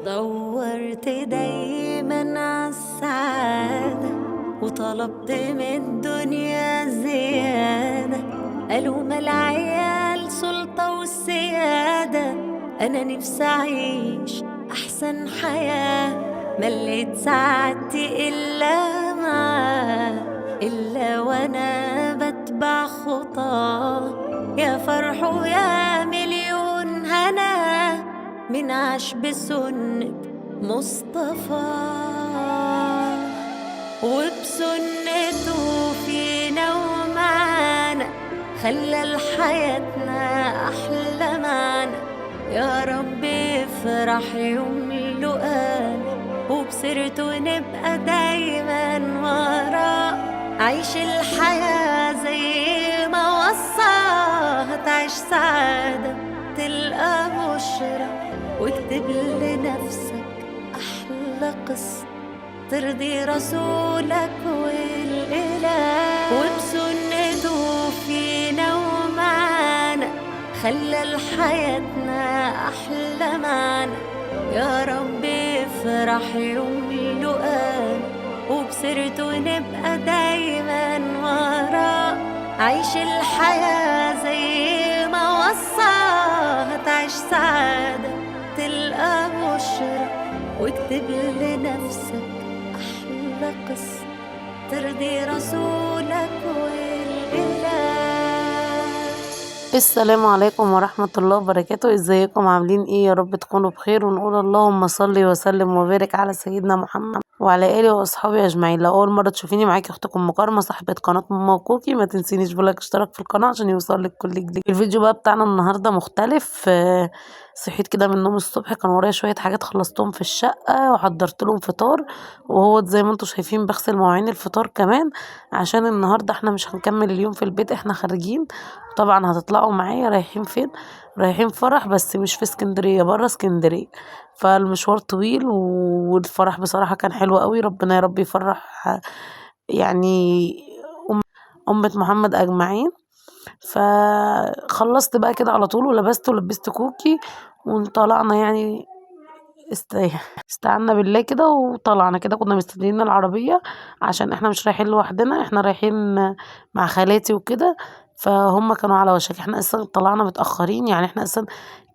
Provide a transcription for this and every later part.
دورت دايما عالسعادة وطلبت من الدنيا زيادة، قالوا ما العيال سلطة والسيادة. أنا نفسي أعيش أحسن حياة، مليت سعادتي إلا معاه، إلا وأنا بتبع خطاه. يا فرح ويا مليون هنا من عاش بسنة مصطفى، وبسنته فينا ومعانا خلى لحياتنا أحلى معنى. يا رب افرح يوم لقانا وبسيرته نبقى دايما وراه. عيش الحياة زي ما وصاها، تعيش سعادة تلقى بشرى، واكتب لنفسك أحلى قصة ترضي رسولك والإله. وبسنته فينا ومعانا خلى لحياتنا أحلى معنى. يا رب افرح يوم لقانا وبسيرته نبقى دايما وراه. عيش الحياة زي ما وصاها، تعيش سعادة تلقى بشرى، واكتب لنفسك أحلى قصة ترضي رسولك والإله. السلام عليكم ورحمة الله وبركاته. ازيكم عاملين ايه؟ يا رب تكونوا بخير، ونقول اللهم صل وسلم وبارك على سيدنا محمد وعلى اله واصحابه اجمعين. لو اول مرة تشوفيني معاكي اختكم مكرمة صاحبه قناة ماما وكوكي، ما تنسينيش ب like اشتراك في القناة عشان يوصلك كل جديد. الفيديو بقى بتاعنا النهارده مختلف. صحيت كده من النوم الصبح، كان ورايا شوية حاجات خلصتهم في الشقة وحضرت لهم فطار، وهو زي ما انتم شايفين بغسل مواعين الفطار كمان عشان النهارده احنا مش هنكمل اليوم في البيت، احنا خارجين. طبعا هتطلعوا معايا. رايحين فين؟ رايحين فرح، بس مش في اسكندرية، بره اسكندرية. فالمشوار طويل والفرح بصراحة كان حلو قوي. ربنا يا رب يفرح يعني أمة محمد أجمعين. فخلصت بقى كده على طول ولبست ولبست كوكي وطلعنا، يعني استعنا بالله كده وطلعنا كده. كنا مستنيين العربية عشان احنا مش رايحين لوحدنا، احنا رايحين مع خالاتي وكده، فهم كانوا على وشك. احنا اصلا طلعنا متأخرين، يعني احنا اصلا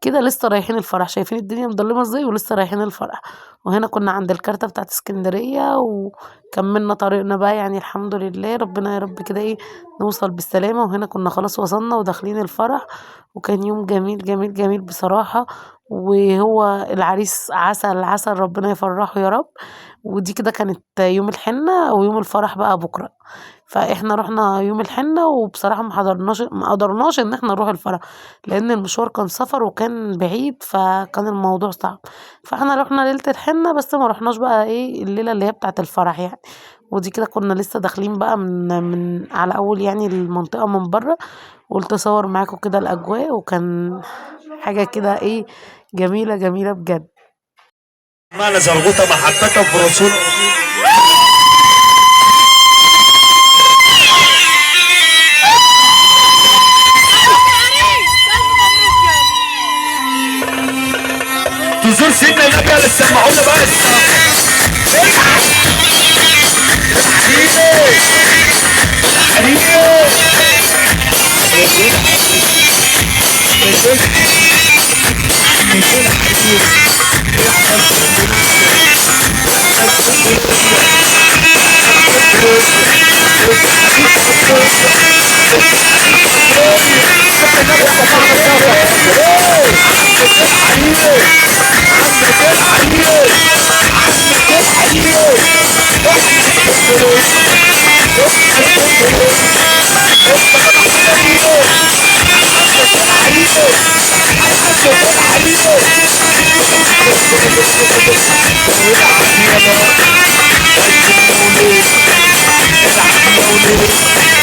كده لسه رايحين الفرح، شايفين الدنيا مظلمة ازاي ولسه رايحين الفرح. وهنا كنا عند الكارتة بتاعت اسكندرية وكملنا طريقنا بقى، يعني الحمد لله ربنا يا رب كده ايه نوصل بالسلامة. وهنا كنا خلاص وصلنا وداخلين الفرح، وكان يوم جميل جميل جميل بصراحة. وهو العريس عسل عسل، ربنا يفرحه يا رب. ودي كده كانت يوم الحنة، ويوم الفرح بقى بكرة. فاحنا رحنا يوم الحنة، وبصراحة ما قدرناش ان احنا نروح الفرح لان المشوار كان سفر وكان بعيد، فكان الموضوع صعب. فاحنا رحنا ليلة الحنة بس ما رحناش بقى ايه الليلة اللي هي بتاعة الفرح يعني. ودي كده كنا لسه داخلين بقى من على اول يعني المنطقة من بره، وقلت اصور معاكم كده الاجواء، وكان حاجة كده ايه جميلة جميلة بجد. معنى زرغوطة محبة في رسول. تزور سيدنا النبي اللي سمعونا بقى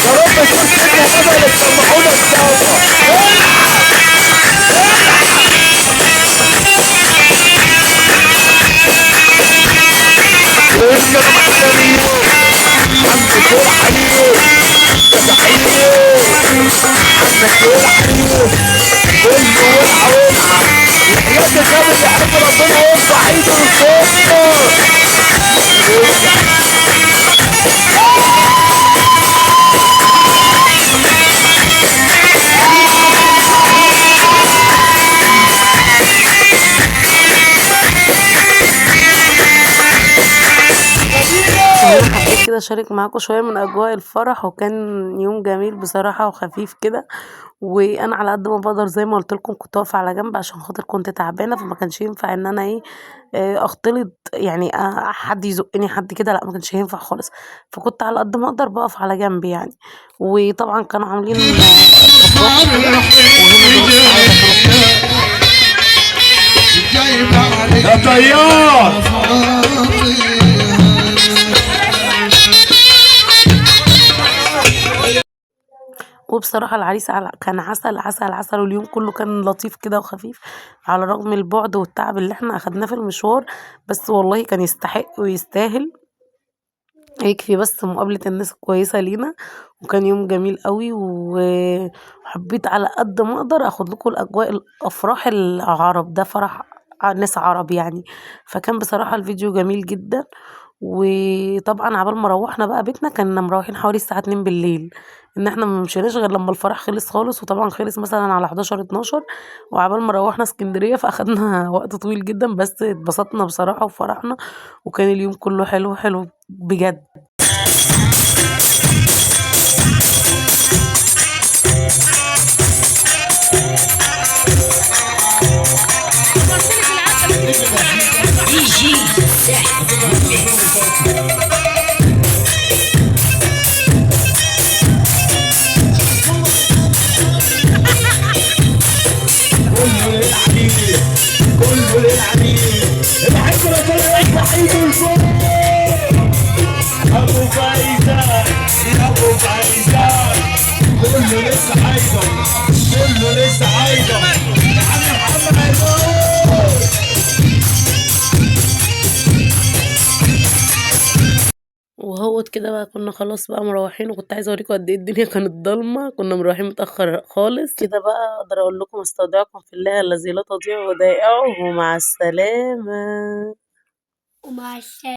يا رب تكون سيدنا النبي اللي تسمعونا الصوت. كله ولع ولع. وحياة النبي اللي يحب ربنا يرفع ايده. كده اشارك معاكم شوية من اجواء الفرح، وكان يوم جميل بصراحة وخفيف كده. وانا على قد ما بقدر زي ما قلت لكم كنت واقفة على جنب عشان خاطر كنت تعبانة، فما كانش ينفع ان انا ايه اختلط يعني، حد يزقني حد كده، لا ما كانش ينفع خالص، فكنت على قد ما اقدر بقف على جنب يعني. وطبعا كانوا عاملين افراح وكده، وهنا دول السعادة كانوا يا طيار. وبصراحة العريس كان عسل عسل عسل، واليوم كله كان لطيف كده وخفيف على الرغم البعد والتعب اللي احنا اخدناه في المشوار، بس والله كان يستحق ويستاهل، يكفي بس مقابلة الناس الكويسة لينا. وكان يوم جميل قوي، وحبيت على قد ما اقدر اخد لكم الاجواء الافراح العرب، ده فرح ناس عرب يعني، فكان بصراحة الفيديو جميل جدا. وطبعا عبال ما روحنا بقى بيتنا كنا مروحين حوالي الساعة 2 بالليل، ان احنا ما مشيناش غير لما الفرح خلص خالص، وطبعا خلص مثلا على 11 12، وعبال ما روحنا اسكندرية فاخدنا وقت طويل جدا، بس اتبسطنا بصراحة وفرحنا، وكان اليوم كله حلو حلو بجد. كله للعريس، كله للعريس، الحب ربنا يفتح ايده لفوق. ابو فايزة يا ابو فايزة، كله لسه عايزه، كله لسه عايزه، يا عم محمد عيدون. وهوت كده بقى كنا خلاص بقى مروحين، وكنت عايزه اوريكم قد ايه الدنيا كانت ضلمة، كنا مروحين متاخر خالص كده بقى. اقدر اقول لكم استودعكم في الله الذي لا تضيع ودائعه، ومع السلامة. ومع السلامة.